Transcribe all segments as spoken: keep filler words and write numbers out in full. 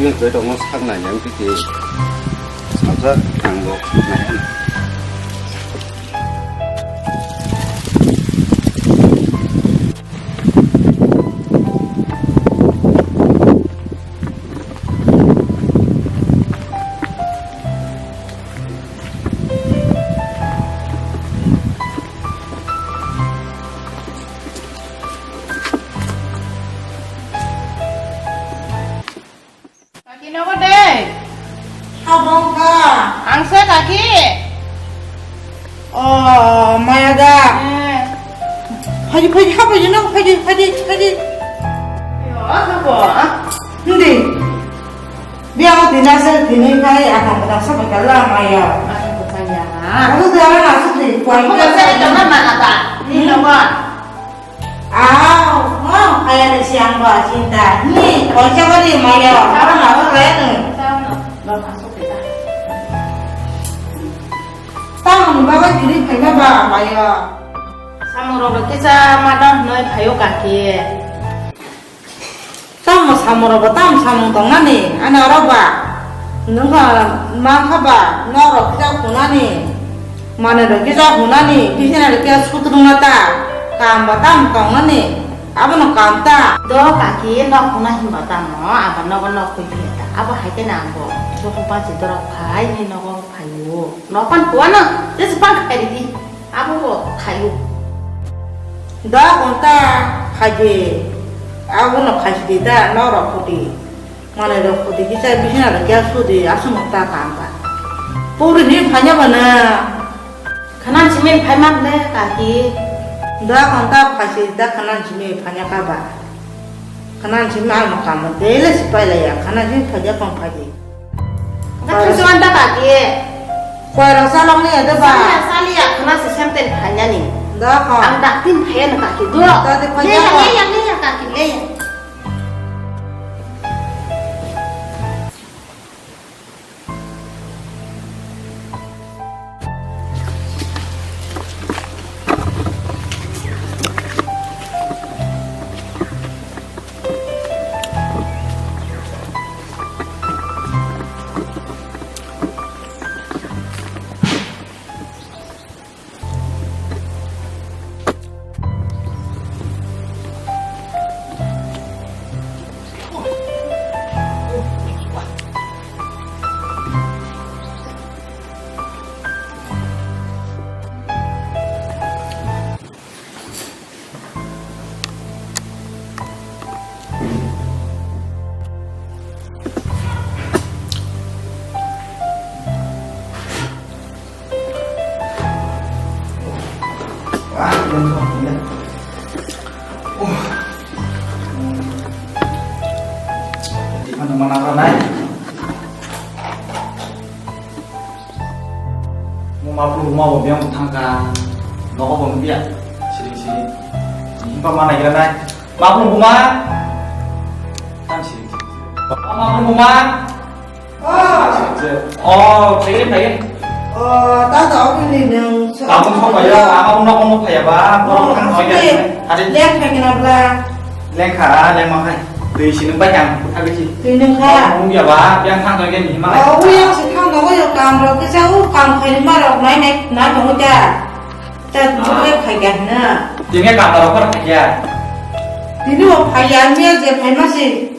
Ni joto mo sak nai yang tiki. Saja ang bo nai. Kaki nogo de. Habong kha. Ang se kaki. O, maya da. Eh. Phaji, phaji, ha, phaji, no, phaji, phaji, phaji. Yo, sabo, ah. Hindi. Biya ko tina se tini kai, akang kata sa bakal la maya. Ang ko kaya. Aku tu orang masuk di, kuat. Aku tu saya jangan mana ta. Ni nogo. Aw, no, kaya de siang ba, cinta. Ni, koi sa ba di, mayo. Aro na ba kaya ni. Tamo ni ba ba juri kaya ba, mayo. Samung rok kisa ma dang noi phayo kaki. Tamo samung rok ba, tam samung tong nani, ani oro ba. Nungkha ma kha ba, norok kisa kunani. Manwi rok kisa hunani, bisina rok kisa sutrungna ta, kam ba tam tongnani, abono kam ta. Do kaki, nok huna hinba tamo, abo nogo nok koi phiya ta, abo hai khe na ang bo, joto pachi dorok phai ni nogo phaio, nok pan kuano, jesa pan khai ridi, abo bo khaio. Da konta khaidi, abono khaidi da, norok khudi. Manwi rok khudi kisa bisina rok kya sudi aswk ta kam ba. Puri ni phanya bana. Khanan simin phai mak de kaki. Da konta phasi da khanan simi phanya ka ba. Khanan simi ang kam de le sipai la ya. Khanan simi phanya kon phaji. Da khasi wan da kaki. Koi rok salong ni ya de ba. Sali ya, sali ya, khana se sem ten phanya ni. Da ko. Ang da tin phaya na kaki do. Da de phanya ko. Le ya, le ya, le ya kaki, le ya. Mo ma phuru buma bo biyang thangka, nogo bo nukya, siring siring. Himba ma naigra nai. Ma phuru buma. Tam siring siring. Ma phuru buma. Oh, phaigen, phaigen. Oh, ta ta, oke ni nang. Tabung song ba ya, ama uno kono phaya ba, borok thang phaya. Hadi. Lek phaigen abla. Lengkha, lengma hai. Twi sinung bai kang, kutha bisi. Twi nung kha. Mung ya ba, yang thang thang ni ma. Oh, yang se thang no yo kam ro, kisa u kam khai ma ro, nai nai, nai thang ja. Ta tu le khai ga na. Tinge kam ro kar khai ya. Tini o phai ya, mi je phai ma si.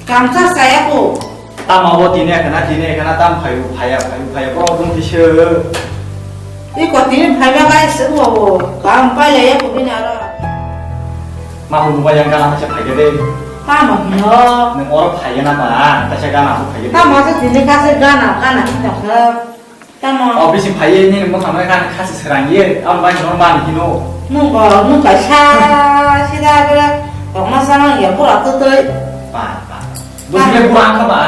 Kam sa sa ya ko. Tamo bo tini kana, tini kana tam phai, phai ya, phai, phai ya, problem kisa. Iko tini phaiba gai swngo bo, kam pailaiya kubini aro. Ma bu ba yang gana se phaiya de. Tamo hino. Nang oro phaiya na ba, ta se gana bu phaiya de. Tamo se tini ka se gana, gana hino khe. Tamo. Office phaiya ni mo khamai kan khasi serang ye, am bai normal hino. Nung bo, nung kaisa sida bra, kok ma samang ya pura tutui. Ba, ba. Bwswk le bura wngkha ba?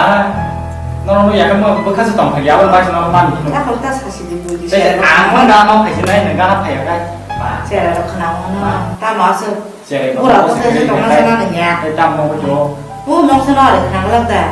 Norok no yakhe mo bwkha se tong phai ya, aboni bagwi norok mani hino. Takhuk ta sasi di bui di. Tei ang mo da ma phai se nai, nang gana phai ya kai. Ba. Chera rok khna mo no. Ba. Tamo aswk. Chera rok bura khna mo bwkha se se tong ma nai. Sana nang ya. Tei tamo bo jo. Bu moksa no re khna glak da.